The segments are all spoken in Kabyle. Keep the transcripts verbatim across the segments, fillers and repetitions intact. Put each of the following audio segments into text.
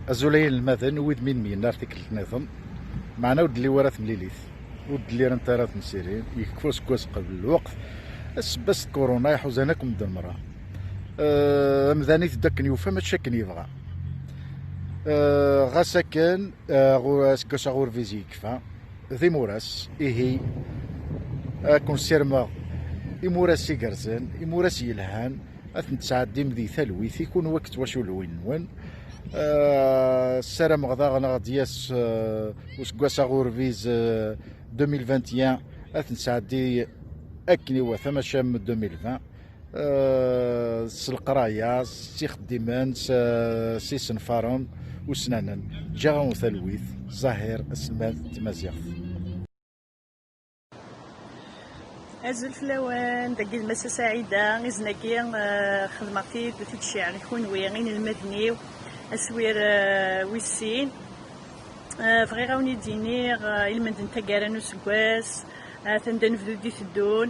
Azul ay inelmaden, wid mi d-myen ar tikkelt nniḍen, meɛna ur d-telli wara temlilit, ur d-llirent ara temsirin, yekfa useggas qbel lweqt, ssebba-s d kuruna iḥuzan akk medden merra. Eh, amdan iteddu akken yufa, mačči akken yebɣa. Eh, ɣas akken, eh, ɣur-, aseggas aɣurbiz yekfa, d imuras, ihi, ad ken-ssirmeɣ imuras igerrzen, imuras yelhan, ad ten-tesɛeddim di talwit, i kunwi akked twaculwin-nwen. Eh, ssarameɣ daɣen ad ɣ-d-yas, eh, useggas aɣurbiz, eh, deux mille vingt et un, ad t-nesɛeddi akken iwata, maca am deux mille vingt. Eh, s leqraya, s ixeddimen, s, s isenfaren usnanen. Ǧǧiɣ-awen talwit, Zahir, aselmad n tmaziɣt. Azul fell-awen, dagi d Massa Saɛida. Izen-agi, eh, xedmeɣ-t-id, ur t-id-cciɛeɣ i kunwi, inelmaden-iw, aswir, eh, wis sin. Eh, bɣiɣ ad wen-id-iniɣ, eh, ilmend n taggara n useggas, eh, atan d anebdu d-iteddun,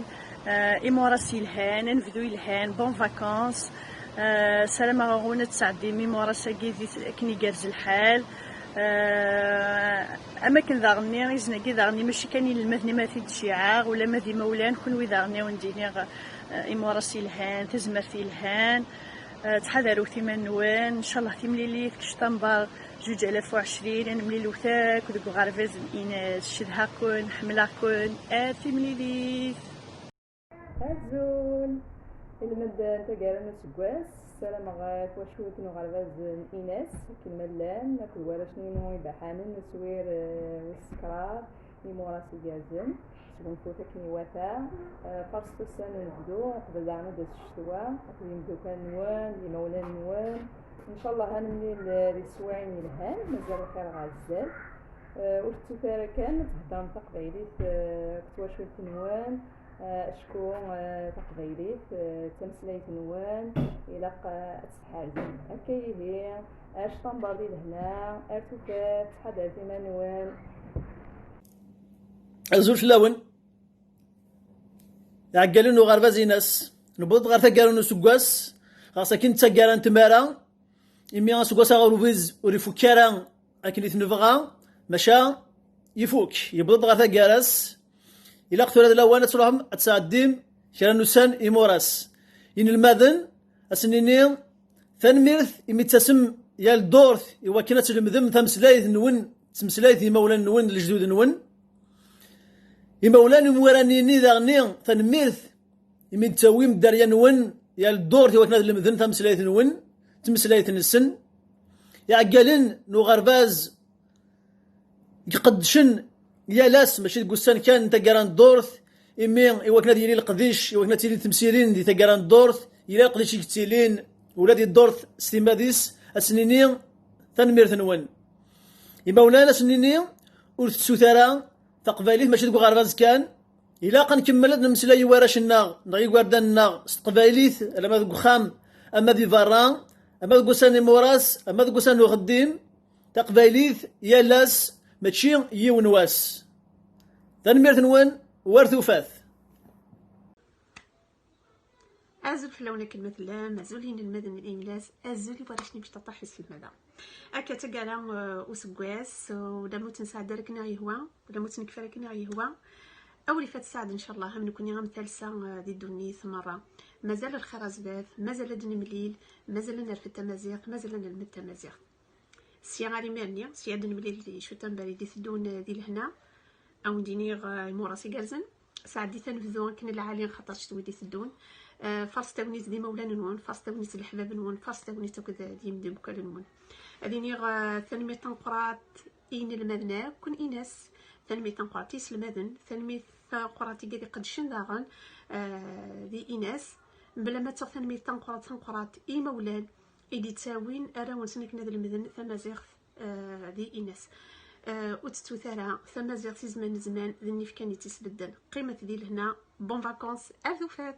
eh, imuras yelhan, anebdu yelhan, bon vacances. Eh, ssarameɣ-awen ad tesɛeddim imuras-agi di, akken igerrez lḥal. Eh, am akken daɣenni, izen-agi daɣenni mačči kan i inelmaden i ma t-id-cciɛeɣ, ulamma d imawlan, kunwi daɣenni ad wen-d-iniɣ, eh, imuras yelhan, tazmert yelhan. Eh, ttḥadarut iman-nwen, ncallah timlilit kečč tambar zuǧ alaf u ɛecrin, ad nemlil akk deg uɣerbaz n Ines. Cedhaɣ-ken, ḥemmleɣ-ken, ar timlilit. Azul! Ilmend n taggara n useggas, ssarameɣ, eh, twacult n uɣerbaz n Ines, akken ma llan, akked warrac-nni ibaḥanen n uswir, eh, wis kraḍ, imuras igerrzen, sgunfut akken iwata, eh, faṛset ussan n unebdu, uqbel daɣen ad d-tas ccetwa, akked yimeddukkal-nwen, d imawlan-nwen. Ncallah ad nemlil, eh, di teswiɛin yelhan, mazal lxir ɣer zdat. Eh, ur tettut ara kan ad theddrem taqbaylit, eh, akked twacult-nwen, eh, acku, eh, taqbaylit, eh, d tameslayt-nwen, ilaq, eh, ad tt-tḥerzem. Akka ihi, ar ctamber di lehna, ar tufat, ttḥadaret iman-nwen. Azul fell-awen. Iɛeggalen n uɣerbaz Ines, newweḍ ɣer taggara n useggas, ɣas akin d taggara n tmara, imi aseggas aɣurbiz ur ifukk ara akken i t-nebɣa, maca ifuk, yewweḍ-d ɣer taggara-s. Ilaq tura d lawan ad truḥem ad tesɛeddim kra n ussan imuras. Inelmaden, ad sen-nini tanemmirt imi d-tasem yal ddurt i wakken ad tlemdem tameslayt-nwen, d tmeslayt n yimawlan-nwen, d lejdud-nwen. Imawlan umi ara nini daɣenni tanemmirt imi d-tawim dderya-nwen yal ddurt i wakken ad lemden tameslayt-nwen, d tmeslayt-nsen. Iɛeggalen n uɣerbaz iqeddcen yal ass, mačči deg ussan kan n taggara n ddurt, imi i wakken ad yili leqdic, i wakken ad tili temsirin di taggara n ddurt, yella leqdic i yettilin ula di ddurt s timmad-is, ad s-nini tanemmirt-nwen. Imawlan, ad s-nini ur tettut ara taqbaylit mačči deg uɣerbaz kan, ilaq ad nkemmel ad nemmeslay i warrac-nneɣ neɣ igerdan-nneɣ s teqbaylit, alamma deg uxxam, ama di berra, ama deg ussan imuras, ama deg ussan n uxeddim. Taqbaylit yal ass, mačči yiwen wass. Tanemmirt-nwen war tufat. Azul fell-awen akken ma tellam, azul i yinelmaden n Ines, azul i warrac n yimecṭaṭaḥ iselmaden. Akka d taggara, uh, useggas, uh, ula ma ur tt-nesɛedda ara akken i ɣ-yehwa, ula ma ur tt-nekfi ara akken i ɣ-yehwa. Awer ifat sseɛd, ncallah, am nekni am talsa, uh, di ddunit merra. Mazal lxir ar zdat, mazal ad nemlil, mazal ad nerfed tamaziɣt, mazal ad nelmed tamaziɣt. Sya ar imir-nni, sya ad nemlil di cwiṭ n berri d-iteddun, uh, di lehna. Ad wen-d-iniɣ, uh, imuras igerrzen. Sɛeddi tanebdu akken lɛali, xaṭer ctwi d-iteddun. Uh, faṛset tagnit d imawlan-nwen, faṛset tagnit d leḥbab-nwen, faṛset tagnit akked d yimdukal-nwen. Ad iniɣ, uh, tanemmirt tameqqrant i yinelmaden akk n Ines, tanemmirt tameqqrant i yiselmaden, tanemmirt tameqqrant i wid iqeddcen daɣen, uh, di Ines. Mebla ma ttaɣ tanemmirt tameqqrant, tameqqrant i yimawlan i d-ittawin arraw-nsen akken ad lemden tamaziɣt, eh, di Ines. Eh, ur tettut ara tamaziɣt si zman n zman, d nnif kan i tt-isbedden. Qqimet di lehna, bon vacances, ar tufat!